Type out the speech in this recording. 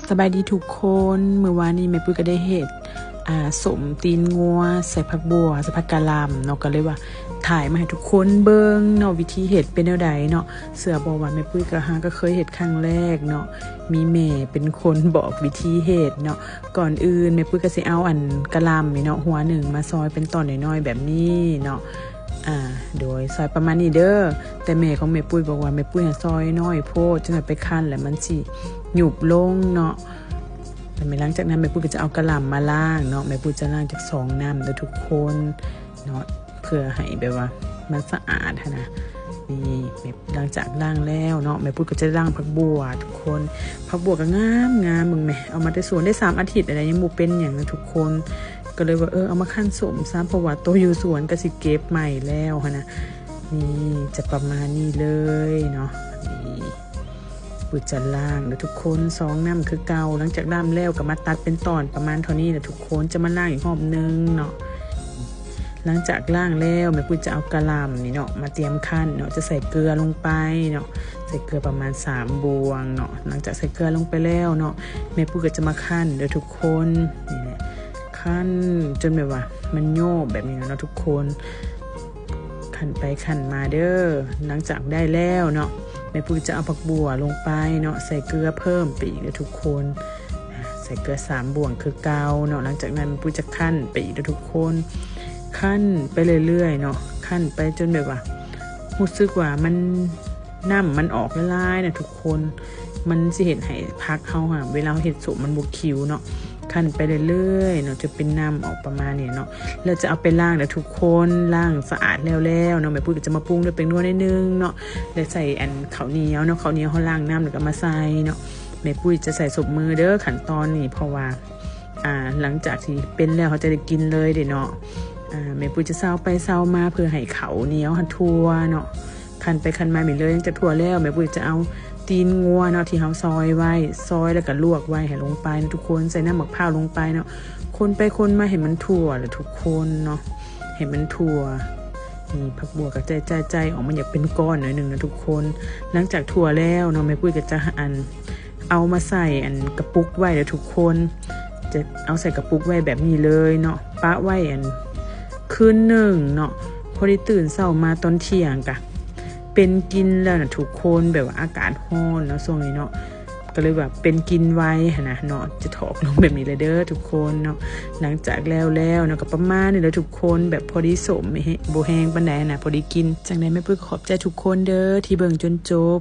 ສະບາຍດີທຸກຄົນ, ມື້ວານນີ້ແມ່ປຸ້ຍກໍໄດ້ເຮັດ ອ່າ ສົ້ມຕີນງົວໃສ່ຜັກບົ່ວ ໃສ່ຜັກກະຫຼ່ຳເນາະ, ກໍເລີຍວ່າຖ່າຍມາໃຫ້ທຸກຄົນເບິ່ງເນາະ ວິທີເຮັດເປັນແນວໃດເນາະ. ເຊື່ອບໍ່ວ່າແມ່ປຸ້ຍກໍຫາກໍເຄີຍເຮັດຄັ້ງແລກເນາະ, ມີແມ່ເປັນຄົນບອກວິທີເຮັດເນາະ. ກ່ອນອື່ນແມ່ປຸ້ຍກໍຊິເອົາອັນກະຫຼ່ຳນີ້ເນາະ ຫົວໜຶ່ງມາຊອຍເປັນຕອນນ້ອຍໆແບບນີ້ເນາະ. ອ່າ ໂດຍຊອຍປະມານນີ້ເດີ, ແຕ່ແມ່ຂອງແມ່ປຸ້ຍບອກວ່າແມ່ປຸ້ຍຫາຊອຍນ້ອຍໂພດ ຈັ່ງໃຫ້ໄປຄັ້ນແລ້ວມັນຊິຫຍຸບລົງເນາະ. ແລ້ວແມ່ ຫຼັງຈາກນັ້ນແມ່ປຸ້ຍກໍຈະເອົາກະຫຼ່ຳມາລ້າງເນາະ, ແມ່ປຸ້ຍຈະລ້າງຈັກສອງນ້ຳເດີທຸກຄົນເນາະ ເພື່ອໃຫ້ແບບວ່າມັນສະອາດຫັ້ນນະ. ນີ້ແມ່ ຫຼັງຈາກລ້າງແລ້ວເນາະ ແມ່ປຸ້ຍກໍຈະລ້າງຜັກບົ່ວທຸກຄົນ. ຜັກບົ່ວກໍງາມໆ ເບິ່ງແມ ເອົາມາແຕ່ສວນໄດ້ສາມອາທິດແລ້ວ ຍັງບໍ່ເປັນຫຍັງນະທຸກຄົນ. ກໍເລີຍວ່າ ເອີ ເອົາມາຄັ້ນສົ້ມຊະ ເພາະວ່າໂຕຢູ່ສວນກໍຊິເກັບໃໝ່ແລ້ວຫັ້ນນະ. ນີ້ຈະປະມານນີ້ເລີຍເນາະ. ນີ້ປຸ້ຍຈະລ້າງເດີທຸກຄົນ ສອງນ້ຳຄືເກົ່າ. ຫຼັງຈາກລ້າງແລ້ວກໍມາຕັດເປັນຕອນປະມານເທົ່ານີ້ລະທຸກຄົນ, ຈະມາລ້າງອີກຮອບໜຶ່ງເນາະ. ຫຼັງຈາກລ້າງແລ້ວ ແມ່ປຸ້ຍຈະເອົາກະຫຼ່ຳນີ້ເນາະ ມາຕຽມຄັ້ນເນາະ, ຈະໃສ່ເກືອລົງໄປເນາະ, ໃສ່ເກືອປະມານສາມບ່ວງເນາະ. ຫຼັງຈາກໃສ່ເກືອລົງໄປແລ້ວເນາະ ແມ່ປຸ້ຍກໍຈະມາຄັ້ນເດີທຸກຄົນ. ນີ້ແຫຼະ ຄັ້ນຈົນແບບວ່າມັນໂຍບແບບນີ້ເນາະທຸກຄົນ, ຄັ້ນໄປຄັ້ນມາເດີ. ຫຼັງຈາກໄດ້ແລ້ວເນາະ ແມ່ປຸ້ຍຈະເອົາຜັກບົ່ວລົງໄປເນາະ, ໃສ່ເກືອເພີ່ມໄປອີກເດີທຸກຄົນ. ໃສ່ເກືອສາມບ່ວງຄືເກົ່າເນາະ. ຫຼັງຈາກນັ້ນແມ່ປຸ້ຍຈະຄັ້ນໄປອີກເດີທຸກຄົນ, ຄັ້ນໄປເລື້ອຍໆເນາະ, ຄັ້ນໄປຈົນແບບວ່າຮູ້ສຶກວ່າມັນ ນ້ຳມັນອອກຫຼາຍໆນະທຸກຄົນ, ມັນຊິເຮັດໃຫ້ຜັກເຮົາຫະ ເວລາເຮົາເຮັດສົ້ມມັນບໍ່ຂິວເນາະ. ຄັ້ນໄປເລື້ອຍໆເນາະ ຈະເປັນນ້ຳອອກປະມານນີ້ເນາະ, ແລ້ວຈະເອົາໄປລ້າງເດີທຸກຄົນ. ລ້າງສະອາດແລ້ວໆເນາະ ແມ່ປຸ້ຍກໍຈະມາປຸງດ້ວຍແປ້ງນົວໜ້ອຍໜຶ່ງເນາະ ແລະ ໃສ່ອັນເຂົ້າໜຽວເນາະ, ເຂົ້າໜຽວເຮົາລ້າງນ້ຳແລ້ວກໍມາໃສ່ເນາະ. ແມ່ປຸ້ຍຈະໃສ່ສົບມືເດີຂັ້ນຕອນນີ້ ເພາະວ່າ ອ່າ ຫຼັງຈາກທີ່ເປັນແລ້ວເຮົາຈະໄດ້ກິນເລີຍເດ້ເນາະ. ອ່າ ແມ່ປຸ້ຍຈະຊາວໄປຊາວມາເພື່ອໃຫ້ເຂົ້າໜຽວຫັ້ນທົ່ວເນາະ, ຄັ້ນໄປຄັ້ນມາແມ່ນເລີຍ. ຫຼັງຈາກທົ່ວແລ້ວ ແມ່ປຸ້ຍຈະເອົາຕີນງົວເນາະ ທີ່ເຮົາຊອຍໄວ້ ຊອຍແລ້ວກໍລວກໄວ້ໃຫ້ລົງໄປເນາະທຸກຄົນ, ໃສ່ນ້ຳໝາກພ້າວລົງໄປເນາະ, ຄົນໄປຄົນມາໃຫ້ມັນທົ່ວລະທຸກຄົນເນາະ, ໃຫ້ມັນທົ່ວ. ນີ້ ຜັກບົ່ວກໍຈາຍໆໆອອກມາ ຢາກເປັນກ້ອນໜ້ອຍໜຶ່ງນະທຸກຄົນ. ຫຼັງຈາກທົ່ວແລ້ວເນາະ ແມ່ປຸ້ຍກໍຈະ ອັນ ເອົາມາໃສ່ອັນກະປຸກໄວ້ເດີທຸກຄົນ, ຈະເອົາໃສ່ກະປຸກໄວ້ແບບນີ້ເລີຍເນາະ, ປະໄວ້ອັນຄືນໜຶ່ງເນາະ. ພໍດີຕື່ນເຊົ້າມາຕອນທ່ຽງກະເປັນກິນແລ້ວນະທຸກຄົນ, ແບບວ່າອາກາດຮ້ອນເນາະຊ່ວງນີ້ເນາະ, ກໍເລີຍວ່າເປັນກິນໄວຫັ້ນນະເນາະ. ຈະຖອກລົງແບບນີ້ເລີຍເດີທຸກຄົນເນາະ. ຫຼັງຈາກແລ້ວແລ້ວເນາະ ກໍປະມານນີ້ແຫຼະທຸກຄົນ, ແບບພໍດີສົ້ມ ບໍ່ແຮງປານໃດນະ, ພໍດີກິນ. ຈັ່ງໃດແມ່ປຸ້ຍກໍຂອບໃຈທຸກຄົນເດີທີ່ເບິ່ງຈົນຈົບ.